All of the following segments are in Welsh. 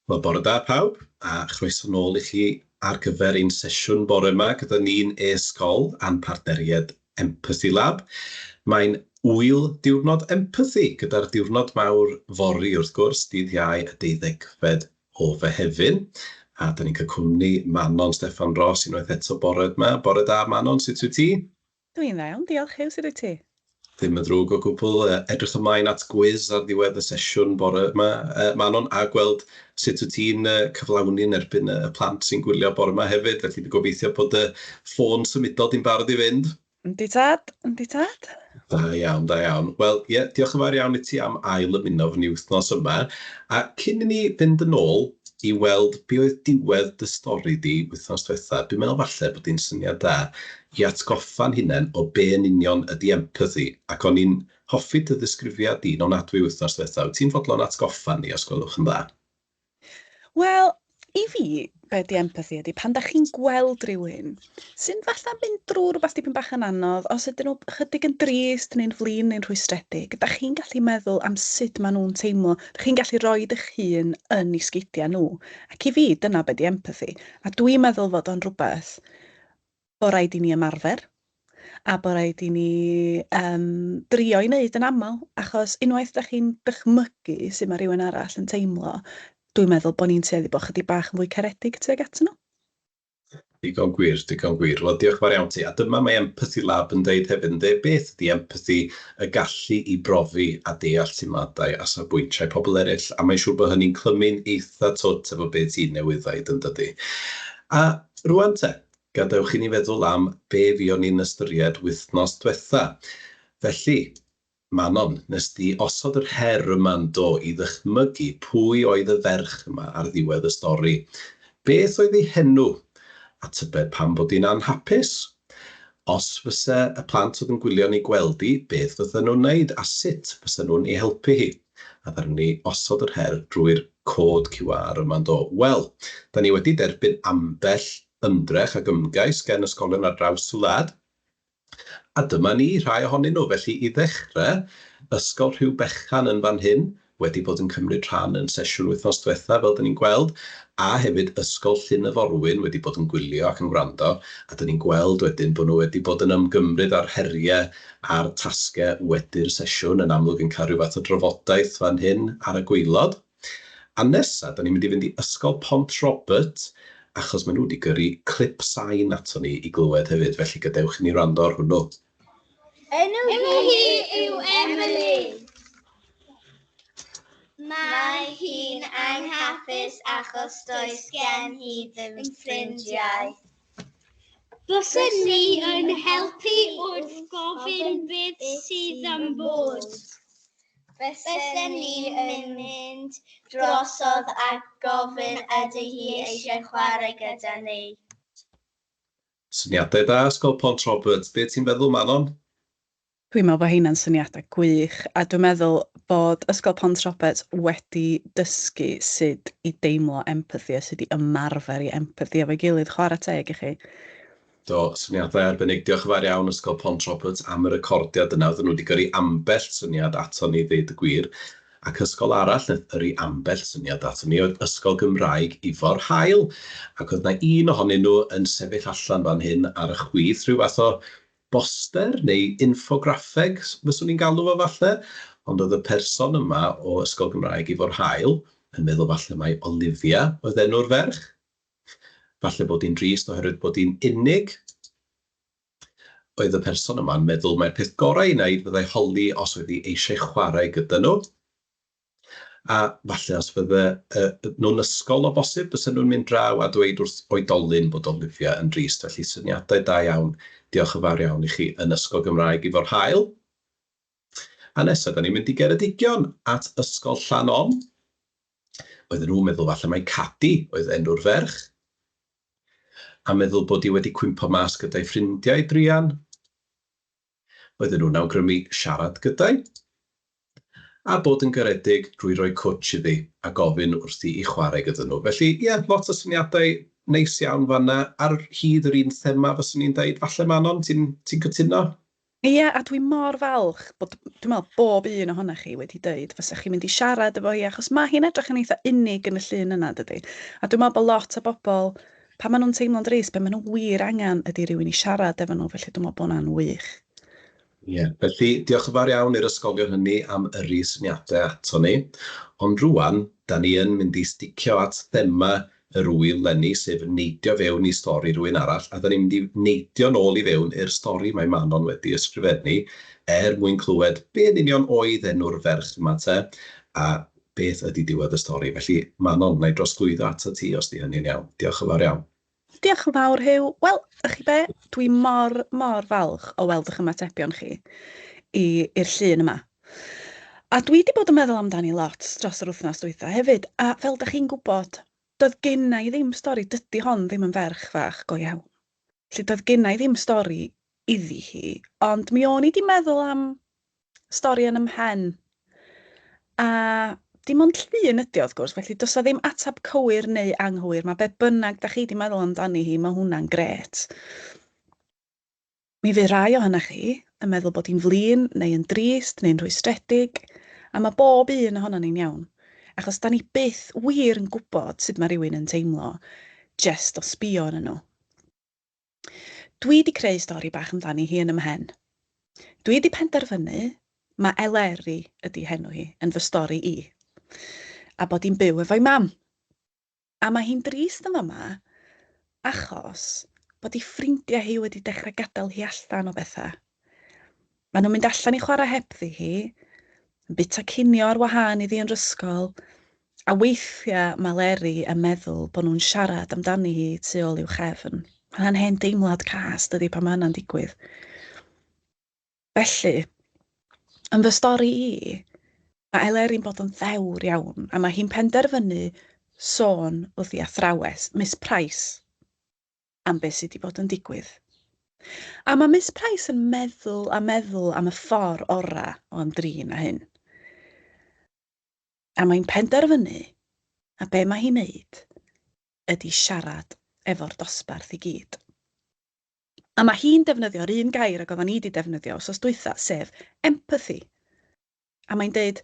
Wel, bore da pawb, a chroeso nôl i chi ar gyfer ein sesiwn bore yma gyda ni'n e-sgol a'n partneriaid Empathy Lab. Mae'n wyl diwrnod Empathy gyda'r diwrnod mawr fory wrth gwrs, dydd Iau y 12fed o Fehefin. A da ni'n cael cwmni Manon Steffan Ros unwaith eto bore yma. Bore da Manon, sut wyt ti? Dwi'n dda iawn, diolch Huw, sut wyt ti? Ddim yn ddrwg o gwbl. Edrych ymlaen at gwis ar ddiwedd y sesiwn bore yma, Manon, a gweld sut wyt ti'n cyflawni yn erbyn y plant sy'n gwylio bore yma hefyd. Felly dwi'n gobeithio bod y ffôn symudol di'n barod i fynd. Yndi tad, yndi tad. Da iawn, da iawn. Wel, ie, diolch yn fawr iawn i ti am ail ymuno fy ni wythnos yma. A cyn i ni fynd yn ôl i weld be oedd diwedd dy stori di wythnos diwetha, dwi'n meddwl falle bod hi'n syniad da i atgoffa'n hunain o be yn union ydy empathi, ac o'n i'n hoffi dy ddisgrifiad di'n ofnadwy wythnos diwetha. Wyt ti'n fodlon atgoffa ni os gwelwch yn dda? Wel, i fi, be 'di empathi ydy pan dach chi'n gweld rhywun sy'n falle mynd drwy rywbeth dipyn bach yn anodd, os ydyn nhw chydig yn drist neu'n flin neu'n rhwystredig, dach chi'n gallu meddwl am sut maen nhw'n teimlo. Dach chi'n gallu rhoi eich hun yn eu sgidiau nhw. Ac i fi, dyna be 'di empathi. A dwi'n meddwl fod o'n rhywbeth bod raid i ni ymarfer a bod raid i ni drio i wneud yn aml, achos unwaith dach chi'n dychmygu sut mae rhywun arall yn teimlo, dwi'n meddwl bod ni'n tueddu bod chydig bach yn fwy caredig tuag atyn nhw. Digon gwir, digon gwir. Wel, diolch yn fawr iawn ti. A dyma mae Empathy Lab yn deud hefyd, yn dweud beth ydy empathi, y gallu i brofi a deall teimladau a safbwyntiau pobl eraill. A mae'n siŵr bod hynny'n clymu'n eitha twt efo beth ti'n newydd ddeud, yn dydy. A rŵan te, gadewch i ni feddwl am be fuon ni'n ystyried wythnos diwetha. Felly, Manon, nes di osod yr her yma'n do i ddychmygu pwy oedd y ferch yma ar ddiwedd y stori. Beth oedd ei henw? A tybed pam bod hi'n anhapus? Os fyse y plant oedd yn gwylio ni gweld hi, beth fydden nhw'n wneud a sut fysen nhw'n ei helpu hi? A ddaru ni osod yr her drwy'r cod QR yma'n do. Wel, da ni wedi derbyn ambell ymdrech ac ymgais gen ysgolion ar draws y wlad. A dyma ni, rhai ohonyn nhw. Felly i ddechrau, Ysgol Rhiw Bechan yn fan hyn wedi bod yn cymryd rhan yn sesiwn wythnos diwetha, fel dyn ni'n gweld, a hefyd Ysgol Llyn y Forwyn wedi bod yn gwylio ac yn gwrando, a dyn ni'n gweld wedyn bod nhw wedi bod yn ymgymryd â'r heriau a'r tasgau wedi'r sesiwn, yn amlwg yn cael rhyw fath o drafodaeth fan hyn ar y gwaelod. A nesa, da ni'n mynd i fynd i Ysgol Pont Robert, achos maen nhw wedi gyrru clip sain ato ni i glywed hefyd, felly gadewch i ni wrando ar hwnnw. Enw hi yw Emily. Mae hi'n anhapus achos does gen hi ddim ffrindiau. Byswn ni yn helpu wrth gofyn beth sydd am bod. Bysen ni yn mynd drosodd a gofyn ydy hi eisiau chwarae gyda ni. Syniadau da, Ysgol Pont Roberts. Be ti'n feddwl, Manon? Dwi'n meddwl bod heina'n syniadau gwych, a dwi'n meddwl bod Ysgol Pont Roberts wedi dysgu sut i deimlo empathi a sut i ymarfer i empathi efo'i gilydd. Chwarae teg i chi. Do, syniadau arbennig. Diolch yn fawr iawn Ysgol Pont Roberts am y recordiad yna. Oedden nhw wedi gyrru ambell syniad ato ni, ddeud y gwir. Ac ysgol arall wnaeth yrru ambell syniad ato ni oedd Ysgol Gymraeg Ifor Hael. Ac oedd 'na un ohonyn nhw yn sefyll allan fan hyn ar y chwith, rhyw fath o boster neu infograffeg fyswn i'n galw fo falle. Ond oedd y person yma o Ysgol Gymraeg Ifor Hael yn meddwl falle mai Olivia oedd enw'r ferch. Falle bod hi'n drist oherwydd bod hi'n unig. Oedd y person yma'n meddwl mai'r peth gorau i wneud fyddai holi os oedd hi eisiau chwarae gyda nhw. A falle os fydde nhw'n ysgol o bosib, bysen nhw'n mynd draw a dweud wrth oedolyn bod Olivia yn drist. Felly syniadau da iawn. Diolch yn fawr iawn i chi yn Ysgol Gymraeg Ifor Hael. A nesaf, da ni'n mynd i Geredigion at Ysgol Llanon. Oedden nhw'n meddwl falle mai Cadi oedd enw'r ferch, a meddwl bod hi wedi cwympo mas gyda'i ffrindiau druan. Oedden nhw'n awgrymu siarad gyda'i, a bod yn garedig drwy roi cwtsh iddi a gofyn wrthi i chwarae gyda nhw. Felly, ie, lot o syniadau neis iawn fanna ar hyd yr un thema, fyswn i'n deud. Falle, Manon, ti'n ti cytuno? Ie, a dwi mor falch bod, dwi'n meddwl, bob un ohonoch chi wedi deud fysa chi'n mynd i siarad efo hi, achos mae hi'n edrych yn eitha unig yn y llun yna, dydy. A dwi'n meddwl bod lot o bobl, pan maen nhw'n teimlo'n drist, be maen nhw wir angen ydy rhywun i siarad efo nhw, felly dwi'n meddwl bod hwnna'n wych. Ie, felly diolch yn fawr iawn i'r ysgolion hynny am yrru syniadau ato ni. Ond rŵan, da ni yn mynd i sticio at thema yr ŵyl 'leni, sef neidio fewn i stori rhywun arall, a da ni'n mynd i neidio nôl i fewn i'r stori mae Manon wedi ysgrifennu, er mwyn clywed be yn union oedd enw'r ferch yma te, a beth ydy diwedd y stori. Felly, Manon, wna i drosglwyddo atat ti os 'di hynny'n iawn. Diolch yn fawr iawn. Diolch yn fawr, Huw. Wel, ych chi be? Dwi mor, mor falch o weld eich ymatebion chi i'r llun yma. A dwi wedi bod yn meddwl amdani lot dros yr wythnos dwytha hefyd, a fel dach chi'n gwybod, doedd genna i ddim stori, dydy hon ddim yn ferch fach go iawn. Felly doedd genna i ddim stori iddi hi, ond mi o'n i 'di meddwl am stori yn 'y mhen. A dim ond llun ydy o wrth gwrs, felly does 'na ddim ateb cywir neu anghywir. Mae be bynnag da chi 'di meddwl amdani hi, mae hwnna'n grêt. Mi fydd rhai ohonoch chi yn meddwl bod hi'n flin neu yn drist neu'n rhwystredig, a mae bob un ohonon ni'n iawn, achos da ni byth wir yn gwybod sut mae rhywun yn teimlo jyst o sbio arnyn nhw. Dwi 'di creu stori bach amdani hi yn 'y mhen. Dwi 'di penderfynu ma' Eleri ydi henw hi yn fy stori i, a bod hi'n byw efo'i mam. A mae hi'n drist yn fama achos bod ei ffrindiau hi wedi dechrau gadael hi allan o bethau. Maen nhw'n mynd allan i chwarae hebddi hi, yn bwyta cinio ar wahân iddi yn yr ysgol, a weithiau mae Leri yn meddwl bod nhw'n siarad amdani hi tu ôl i'w chefn. Mae hwnna'n hen deimlad cas, dydy, pan mae hynna'n digwydd. Felly, yn fy stori i, mae Eleri'n bod yn ddewr iawn, a mae hi'n penderfynu sôn wrth ei athrawes, Miss Price, am beth sydd wedi bod yn digwydd. A mae Miss Price yn meddwl a meddwl am y ffordd orau o ymdrin â hyn. A mae'n penderfynu, a be mae hi'n neud, ydy siarad efo'r dosbarth i gyd. A mae hi'n defnyddio'r un gair ag oeddan ni wedi defnyddio wsos dwytha, sef empathy. A mae'n deud,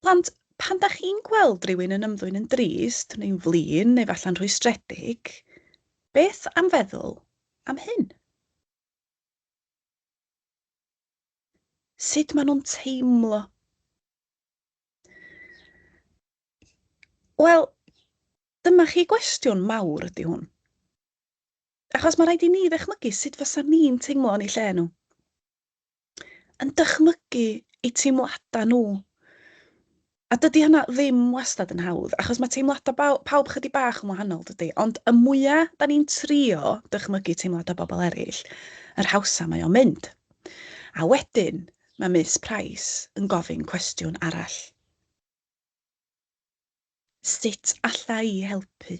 plant, pan da chi'n gweld rhywun yn ymddwyn yn drist, neu'n flin, neu falle'n rhwystredig, beth am feddwl am hyn? Sut maen nhw'n teimlo? Wel, dyma chi gwestiwn mawr ydy hwn. Achos mae rhaid i ni ddychmygu sut fysa ni'n teimlo yn eu lle nhw. Yn dychmygu eu teimladau nhw. A dydy hynna ddim wastad yn hawdd, achos mae teimladau pawb chydig bach yn wahanol, dydy. Ond y mwyaf da ni'n trio dychmygu teimladau bobl eraill, yr hawsa mae o'n mynd. A wedyn, mae Miss Price yn gofyn cwestiwn arall. Sut alla i helpu?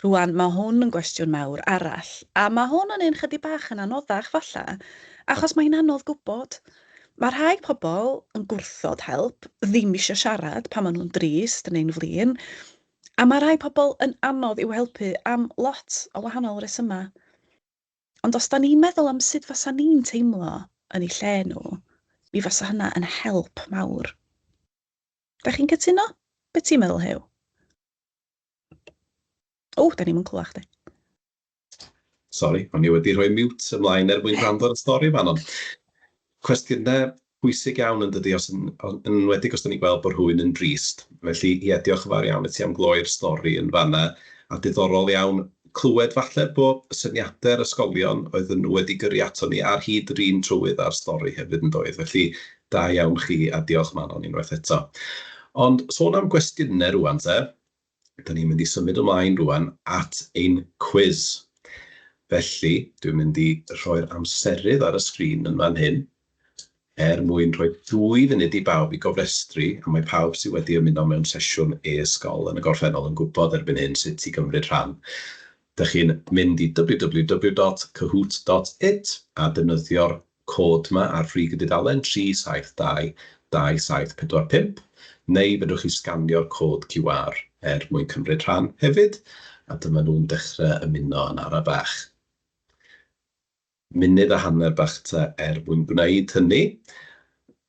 Rŵan, mae hwn yn gwestiwn mawr arall, a mae hwn yn un chydig bach yn anoddach falle, achos mae'n anodd gwybod. Mae rhai pobl yn gwrthod help, ddim eisiau siarad pan maen nhw'n drist neu'n flin, a mae rhai pobl yn anodd i'w helpu am lot o wahanol resymau. Ond os da ni'n meddwl am sut fasa ni'n teimlo yn eu lle nhw, mi fasa hynna yn help mawr. Da chi'n cytuno? Be ti'n meddwl, Huw? O, da ni'm yn clywed chdi. Sori, o'n i wedi rhoi mute ymlaen er mwyn gwrando ar y stori, Manon. Cwestiynau pwysig iawn yn dydy, os yn, yn enwedig os da ni'n gweld bod rhywun yn drist. Felly, ie, diolch yn fawr iawn i ti am gloi'r stori yn fanna, a diddorol iawn clywed falle bod syniadau'r ysgolion oedden nhw wedi gyrru ato ni ar hyd yr un trywydd â'r stori hefyd yn doedd. Felly, Da iawn chi, a diolch Manon unwaith eto. Ond sôn am gwestiynau rŵan te, da ni'n mynd i symud ymlaen rŵan at ein cwis. Felly, dwi'n mynd i rhoi'r amserydd ar y sgrin yn fan hyn, er mwyn rhoi 2 funud i bawb i gofrestru, a mae pawb sydd wedi ymuno mewn sesiwn e-sgol yn y gorffennol yn gwybod erbyn hyn sut i gymryd rhan. Dach chi'n mynd i www.kahoot.it a defnyddio'r cod 'ma ar frig y dudalen, 372 2745, neu fedrwch chi sganio'r cod QR er mwyn cymryd rhan hefyd, a dyma nhw'n dechrau ymuno yn ara bach. Munud a hanner bach te er mwyn gwneud hynny.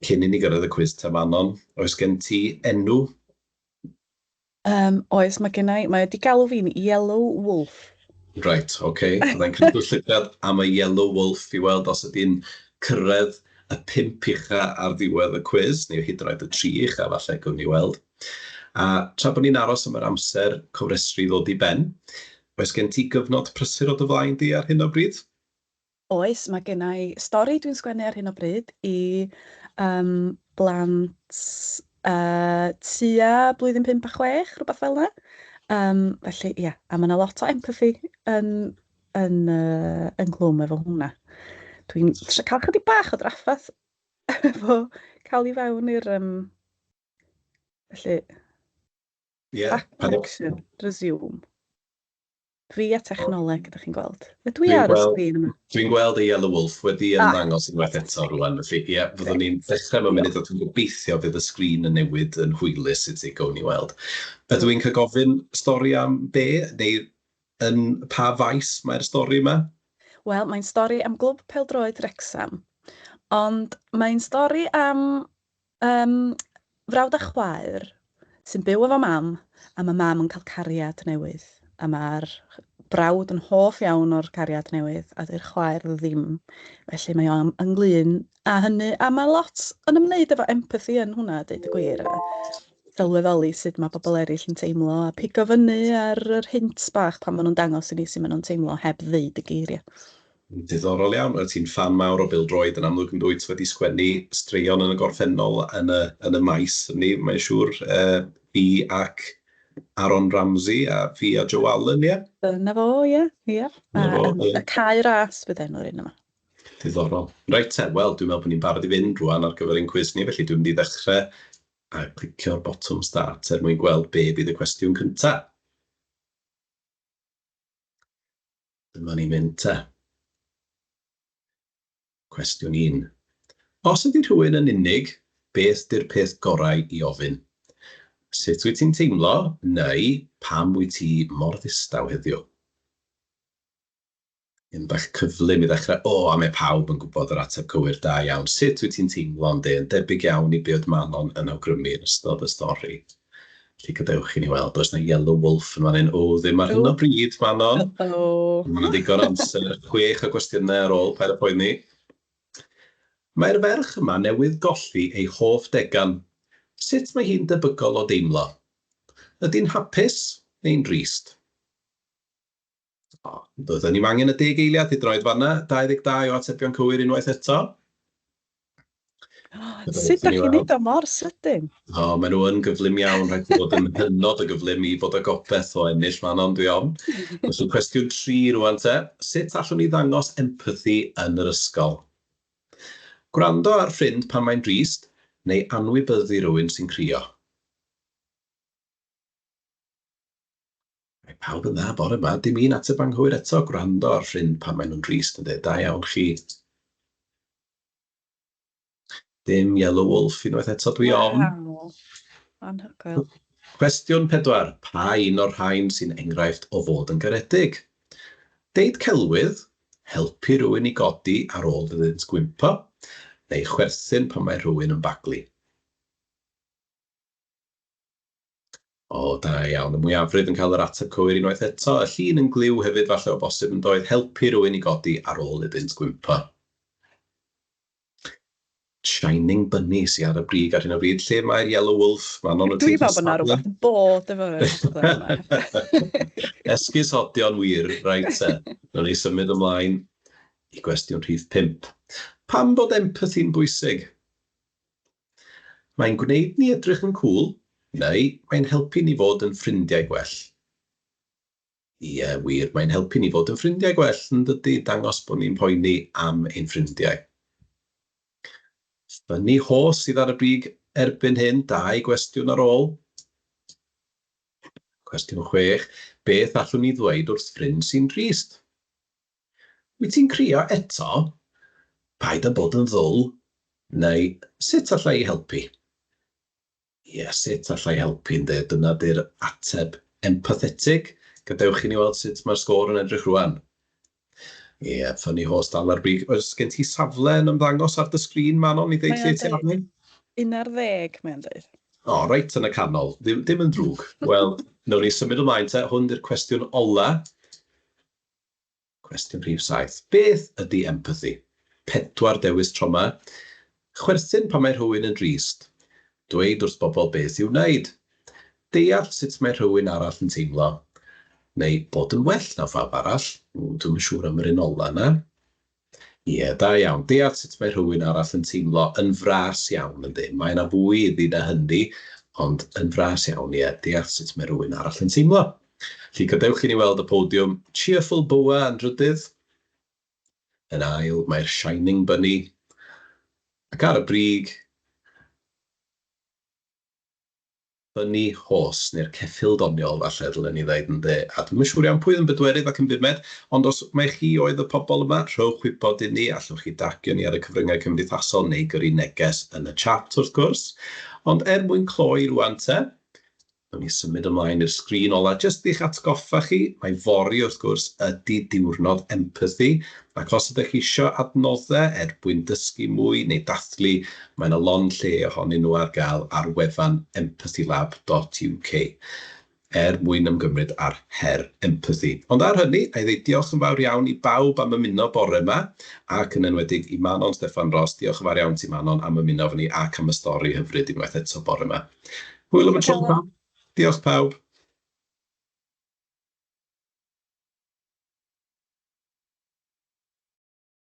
Cyn i ni gyrraedd y cwis te, Manon, oes gen ti enw? Oes, mae gen i, mae wedi galw fi'n Yellow Wolf. Reit, oce. Byddai'n cadw llygad am y Yellow Wolf i weld os ydy'n cyrraedd y 5 ucha ar ddiwedd y cwis, neu hyd yn oed y 3 ucha falle, gawn ni weld. A tra bod ni'n aros am yr amser cofrestru i ddod i ben, oes gen ti gyfnod prysur o dy flaen di ar hyn o bryd? Oes, mae gen i stori dwi'n sgwennu ar hyn o bryd i blant tua blwyddyn 5 a 6, rhywbeth fel yna. Felly, ie, a mae yna lot o empathy yn ynghlwm efo hwnna. Dwi'n cael chydig bach o drafferth efo cael i fewn i'r... Felly, back connection, resume. Fi a technoleg, ydych chi'n gweld. Ydw i ar y sgrin yma? Dwi'n gweld y Yellow Wolf wedi ymddangos unwaith eto rwan, felly ie, fyddwn ni'n dechrau mewn munud a dwi'n gobeithio fydd y sgrin yn newid yn hwylus i ti, gawn ni weld. Ydw i'n cael gofyn stori am be, neu yn pa faes mae'r stori yma? Wel, mae'n stori am Glwb Pêl-droed Wrecsam, ond mae'n stori am frawd a chwaer sy'n byw efo mam, a mae mam yn cael cariad newydd, a mae'r brawd yn hoff iawn o'r cariad newydd, a dy'r chwaer ddim. Felly mae o'n ynglyn â hynny, a mae lot yn ymwneud efo empathy yn hwnna, deud y gwir. A sylweddoli sut mae bobl eraill yn teimlo, a pigo fyny ar yr hints bach pan maen nhw'n dangos i ni sut maen nhw'n teimlo heb ddeud y geiriau. Diddorol iawn. Wyt ti'n ffan mawr o bêl-droed yn amlwg yn dwyt, wedi sgwennu straeon yn y gorffennol yn y maes hynny, mae'n siŵr. Fi ac Aaron Ramsey a fi a Joe Allen, ie? Dyna fo, ie. Dyna fo, Y Cae Ras fydd enw'r un yma. Diddorol. Reit te, wel, dwi'n meddwl bod ni'n barod i fynd rwan ar gyfer ein cwis ni, felly dwi'n mynd i ddechrau a clicio'r botwm start er mwyn gweld be bydd y cwestiwn cyntaf. Dyma ni'n mynd te. Cwestiwn 1. Os ydy rhywun yn unig, beth 'di'r peth gorau i ofyn? Sut wyt ti'n teimlo, neu pam wyt ti mor ddistaw heddiw? Un bach cyflym i ddechrau. O, a mae pawb yn gwybod yr ateb cywir, da iawn. Sut wyt ti'n teimlo, yndi? Yn debyg iawn i be oedd Manon yn awgrymu yn ystod y stori. Felly gadewch i ni weld, oes na Yellow Wolf yn fan hyn? O, ddim ar hyn o bryd, Manon. O. Mae yna ddigon amser, 6 o gwestiynau ar ôl, paid â poeni. Mae'r ferch yma newydd golli ei hoff degan. Sut mae hi'n debygol o deimlo? Ydy'n hapus neu'n drist? O, doedden ni'm angen y 10 eiliad hyd yn oed fanna. 22 o atebion cywir unwaith eto. Sut da chi'n neud o mor sydyn? O, maen nhw yn gyflym iawn, rhaid i fod yn hynod o gyflym i fod â gobaith o ennill, Manon, dwi ofn. Felly cwestiwn 3 rwan te. Sut allwn ni ddangos empathy yn yr ysgol? Gwrando ar ffrind pan mae'n drist, neu anwybyddu rhywun sy'n crio? Mae pawb yn dda bore yma, dim un ateb anghywir eto. Gwrando ar ffrind pan maen nhw'n drist, yn dweud, da iawn chi. Dim Yellow Wolf unwaith eto, dwi ofn. Waw, anhygoel. Cwestiwn 4. Pa un o'r rhain sy'n enghraifft o fod yn garedig? Deud celwydd, helpu rhywun i godi ar ôl iddynt gwympo, neu chwerthin pan mae rhywun yn baglu? O, da iawn. Y mwyafrif yn cael yr ateb cywir unwaith eto. Y llun yn gliw hefyd falle o bosib yn doedd, helpu rhywun i godi ar ôl iddynt gwympo. Shining Bunny sydd ar y brig ar hyn o bryd. Lle mae'r Yellow Wolf? Manon, wyt Dwi'n ti'n meddwl bod 'na cystadlu? rhywbeth yn bod efo fe. Esgusodion wir, reit te. Nawn ni symud ymlaen i gwestiwn rhif 5. Pam bod empathy'n bwysig? Mae'n gwneud ni edrych yn cŵl, neu mae'n helpu ni fod yn ffrindiau gwell? Ie, wir, mae'n helpu ni fod yn ffrindiau gwell, yn dydy, dangos bod ni'n poeni am ein ffrindiau. Funny Horse sydd ar y brig erbyn hyn, 2 gwestiwn ar ôl. Cwestiwn 6, beth allwn ni ddweud wrth ffrind sy'n drist? Wyt ti'n crio eto? Paid â bod yn ddwl, neu sut alla i helpu? Ie, sut alla i helpu, ynde? Dyna di'r ateb empathetig. Gadewch i ni weld sut mae'r sgôr yn edrych rwan. Ie, yeah, Funny Horse dal ar brig. Oes gen ti safle yn ymddangos ar dy sgrin, Manon, i ddeud lle ti arni? 11, mae'n dweud. O, reit yn y canol. Ddim yn drwg. Wel, nawn ni symud ymlaen te. Hwn 'di'r cwestiwn ola. Cwestiwn rhif 7. Beth ydy empathy? 4 dewis tro 'ma. Chwerthin pan mae rhywun yn drist. Dweud wrth bobl beth i'w wneud. Deall sut mae rhywun arall yn teimlo. Neu bod yn well na phawb arall. Dwi'm yn siŵr am yr un ola yna. Ie, da iawn. Deall sut mae rhywun arall yn teimlo yn fras iawn, yndi. Mae yna fwy iddi na hynny, ond yn fras iawn, ie, deall sut mae rhywun arall yn teimlo. Felly, gadewch i ni weld y podiwm. Cheerful Boa yn drydydd. Yn ail, mae'r Shining Bunny. Ac ar y brig, Funny Horse, neu'r ceffyl doniol, falle, ddylen ni ddeud, ynde. A dwi'm yn siŵr iawn pwy oedd yn bedwerydd ac yn bumed, ond os mai chi oedd y pobl yma, rhowch wybod i ni, allwch chi dagio ni ar y cyfryngau cymdeithasol neu gyrru neges yn y chat, wrth gwrs. Ond er mwyn cloi rŵan te, nawn ni symud ymlaen i'r sgrin ola, jyst i'ch atgoffa chi, mae fory wrth gwrs ydy diwrnod empathy, ac os ydych chi isio adnoddau er mwyn dysgu mwy neu dathlu, mae yna lond lle ohonyn nhw ar gael ar wefan empathylab.uk er mwyn ymgymryd â'r her empathy. Ond ar hynny, a i ddweud diolch yn fawr iawn i bawb am ymuno bore yma, ac yn enwedig i Manon Steffan Ros. Diolch yn fawr iawn ti, Manon, am ymuno efo ni ac am y stori hyfryd unwaith eto bore yma. Hwyl am y tro, pawb. Diolch pawb.